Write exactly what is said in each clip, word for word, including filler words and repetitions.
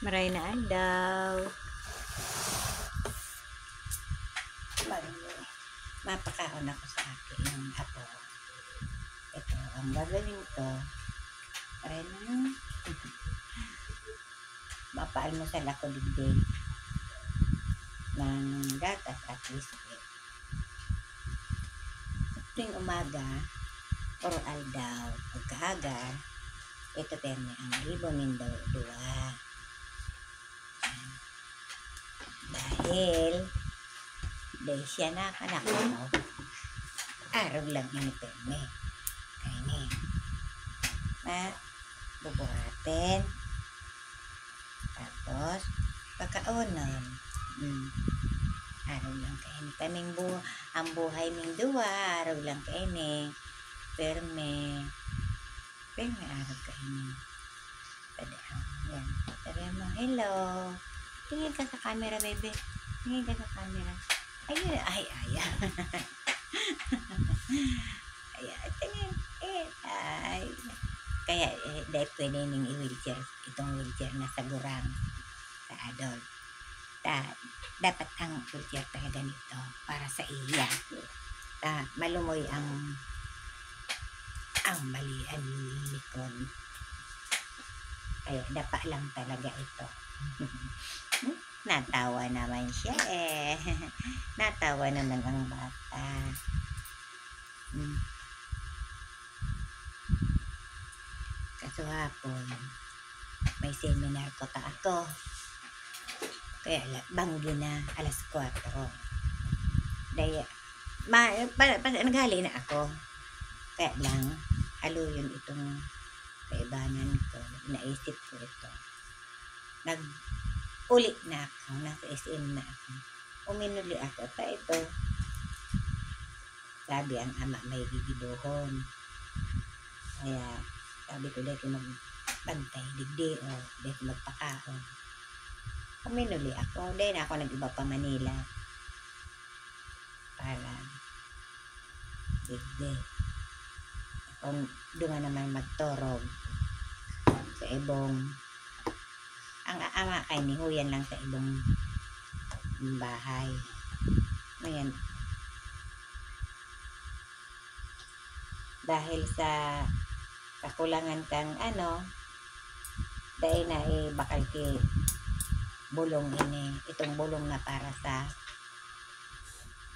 Maray na aldaw. Mag-, mapakaon ako sa aking apo. Ito ang gagawin ko. Maray na. Mapaalmusal ako digdi ng gatas at biscuit. Tuwing umaga, or aldaw, pagkaaga, ito permi ang gibo nindo duwa. Dahil, dahil siya na kanak mo, arog lang ini permi. Kaini. Ma, bubuhatin. Tapos, pagkaonon. Hmm. Arog lang kaini. Kaming bu-, ang buhay ming duwa, arog lang kaini. Permi. Permi arog kaini. Tadaan. Yan. Sabi mo, "Hello." Tingin ka sa camera, baby. Tingin ka sa camera. Ayun, ay, ay. Ayan, tingin. Eh, ay. Kaya, eh, dahil pwede ning i-wheelchair, itong wheelchair na sa gurang, sa adult. Ta-, dapat ang wheelchair talaga nito para sa iya. Ta-, malumoy ang, ang bali, ang likod. Kaya dapa lang talaga ito. Natawa naman siya eh. Natawa naman ang bata. Hmm. Kasuhapon, may seminar ko ta ako. Kaya la-, banggi na, alas kwatro. Daya, ma-, pa, pa, naghali na ako. Kaya lang, haloyon itong kaibanan ko, naisip ko ito. Nag-uli na ako, nasa S M na ako. Uminuli ako, ta ito. Sabi ang ama, may gigibohon. Kaya, sabi ko, "Dai ko magbantay digdi, o, dai ko magpakaon." Uminuli ako, dai na ako nag-iba pa Manila. Para digdi. Kung duman naman magtorog sa ibong, ang ama kay nihuyan lang sa ibong bahay. Ngayon, dahil sa kakulangan kang ano, dai na ibakal ki bulong ini, itong bulong na para sa,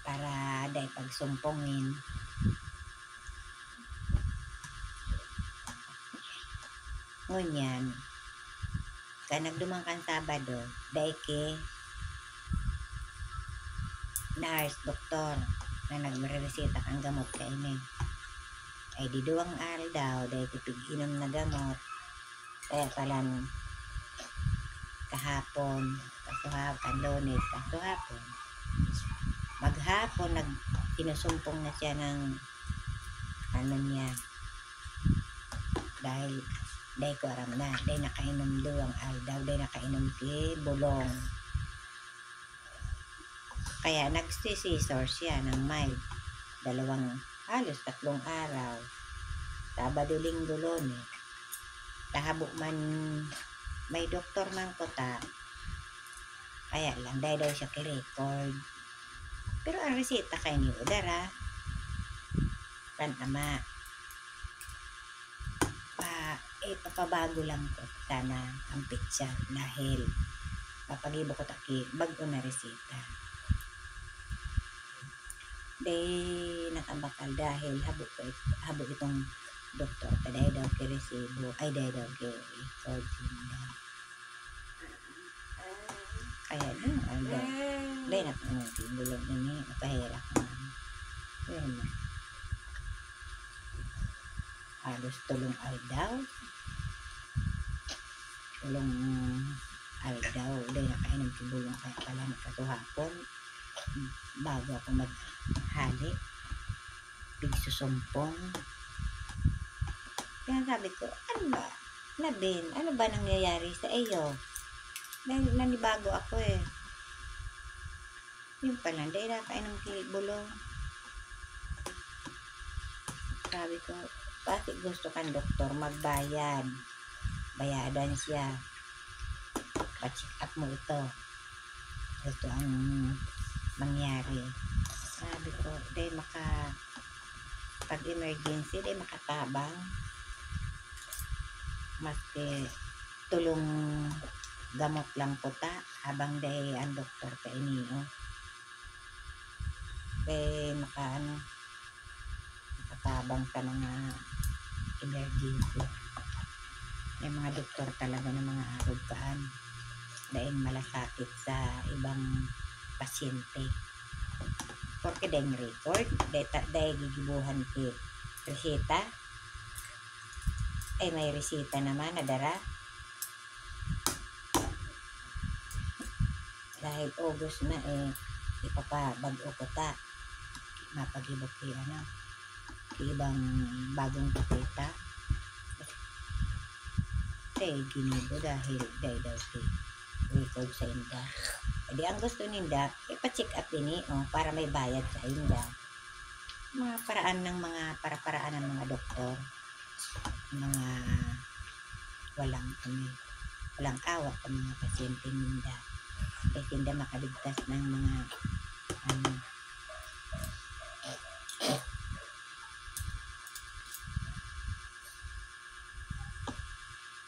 para dai pagsumpongin. Ngunyan, kan nagduman kan Sabado, dai ki nurse, doktor, na nagrereseta kan gamot kaini. Ay di duwang aldaw, dai ki pig-inom na gamot. Kaya palan kahapon, kasuhapon, Lunes, kasuhapon. Maghapon, nag-, sinusumpong na siya ng ano niya. Dahil, dai ko aram na, dai nakainom duwang aldaw, dai nakainom ki bulong. Kaya nagsisisor siya ng mild. Dalawang, halos tatlong araw. Sabado, Linggo, Lunes. Tahabo man, may doktor man kuta. Kaya lang, dai daw siya ki-record. Pero ang reseta kaini dara kan ama. Pa, eh, papabago lang ko sana ang petsa dahil papagibo ko ta ki bag-o na reseta. Dai nakabakal dahil habo ko it-, habo itong doktor ta dai daw ki resibo, ay, dai daw ki record sinda. Kaya din, ay, dai, dai na po nang bulong ini, paherak na. Yun na. Halos tulong aldaw. Tulong aldaw, dai nakainom ki bulong, kaya pala nakasuhapon. Bago ako maghali, pigsusumpong. Kaya sabi ko, "Ano ba? Labin, ano ba nangyayari sa iyo?" Nan-, nanibago ako eh. Yun pala, dai nakainom ki bulong. Sabi ko, "Bakit gusto kan doktor magbayad?" Bayadan siya. Pa Check up mo ito. Ito ang mangyari. Sabi ko, "Dai maka, pag emergency, dai makatabang." Maski tulong gamot lang puta, habang dai ang doktor kaini, oh. Dai maka-, ano, makatabang sa mga emergency. May mga doktor talaga na mga arog kaan, daing malasakit sa ibang pasyente. Porke daing record, dai ta-, dai gigibohan ki reseta. Ay, may reseta naman na dara. Dahil August na, eh, ipapabag-o ko ta. Mapagibok ki, ano, ki ibang bagong kupeta. Kaya ginibo dahil dai daw ki record sa inda. E di ang gusto ninda, ipa-check up ini, oh, para may bayad sa inda. Mga paraan ng mga para-paraan ng mga doktor. Mga walang, ano, walang awa sa mga pasyente ninda. Kaya sinda makaligtas ng mga, ano,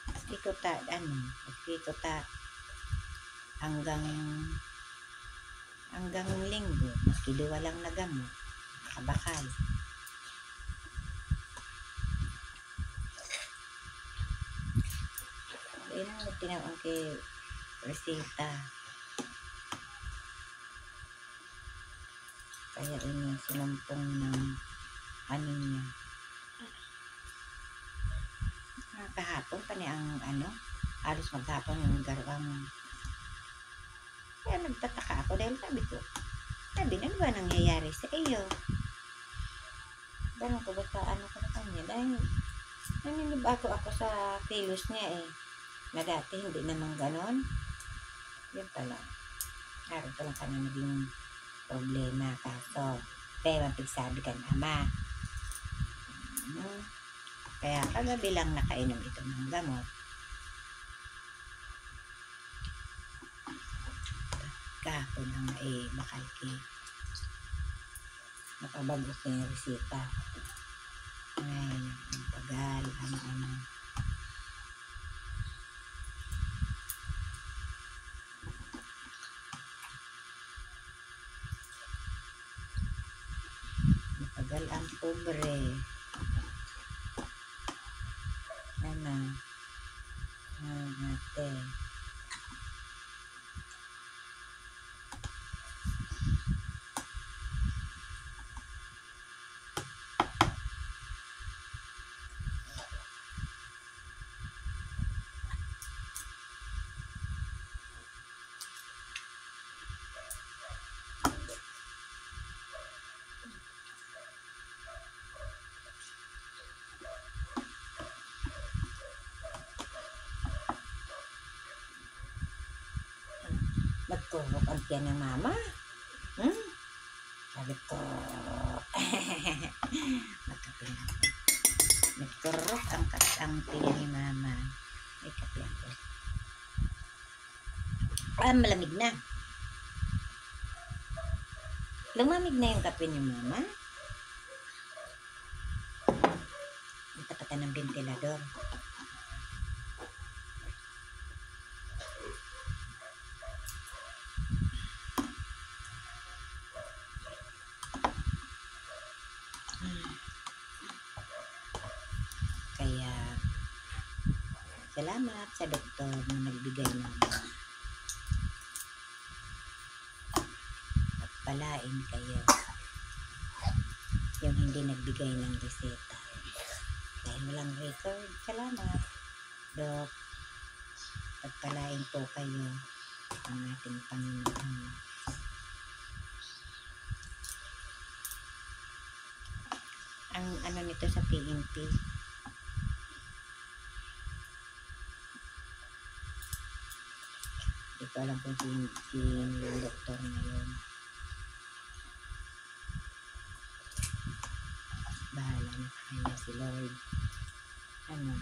maski ko ta, ano, maski ko ta hanggang, hanggang Linggo, maski duwa lang na gamot, kabakal. Ayun ang tinawan ki reseta. Kaya ini sinampong ng ano niya. Ah, kahapon pa ni ang ano, halos maghapon yung garo ang, kaya nagtataka ako dahil sabi ko, sabi, "Ano ba nangyayari sa iyo?" Ganun ko, basta ano ko na kanya, dahil naninibago ako sa kilos niya eh, na dati hindi naman ganon. Yun pala, araw pa lang kanya naging problema, kaso, kaya man pigsabi kan ama. Hmm. Kaya kagabi lang nakainom ito ng gamot. Kahapon ang, eh, bakal ki. Nakabag-o ki yung reseta. Ay, tagal, ano, ano. Matagal ang pobre. Ano? Ah, ate. Nagturok ang tiyan ni mama. Hmm? Sabi ko, magkape na ako. Nagturok ang kat-, ang tiyan ni mama. May kape ako. Ah, malamig na. Lumamig na yung kape ni mama. Ang tapatan ng ventilador. Kaya, salamat sa doktor na nagbigay ng gamot. Pagpalain kayo. Yung hindi nagbigay ng reseta. Dahil walang record, salamat, Doc. Pagpalain po kayo ng ating Panginoon. Ang ano nito sa P N P, di ko alam kung sino, sino yung doktor na yun. Bahala na sa kanya si Lord. Ano?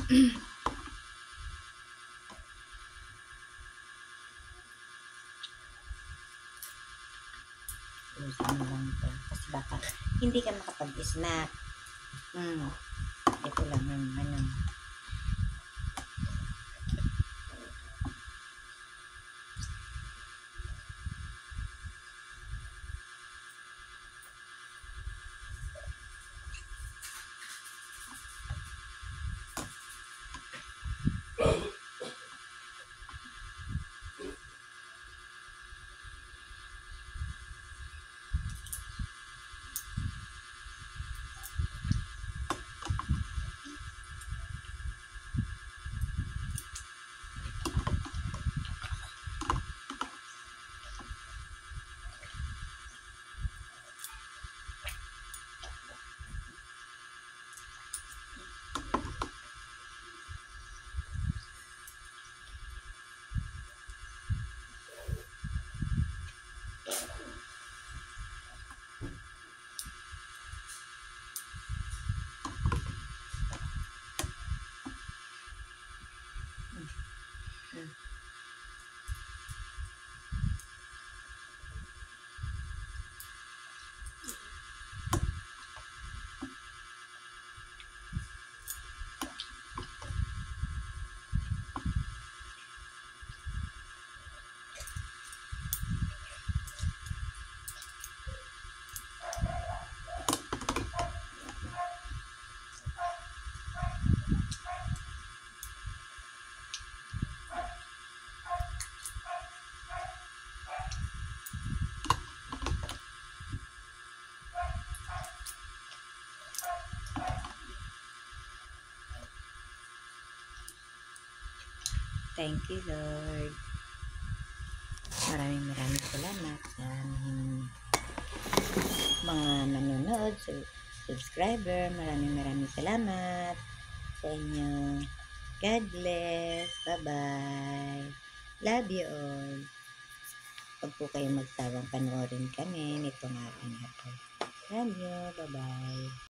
Ubusin mo lang ito. Kasi baka hindi ka makapag-snack. Hmm. Ito lang ang ano. Thank you, Lord. Maraming, maraming salamat sa aming mga nanonood, su-, subscriber. Maraming, maraming salamat sa inyo. God bless. Bye-bye. Love you all. Huwag po kayong magsawang panoorin kami nitong aking apo. Love you. Bye-bye.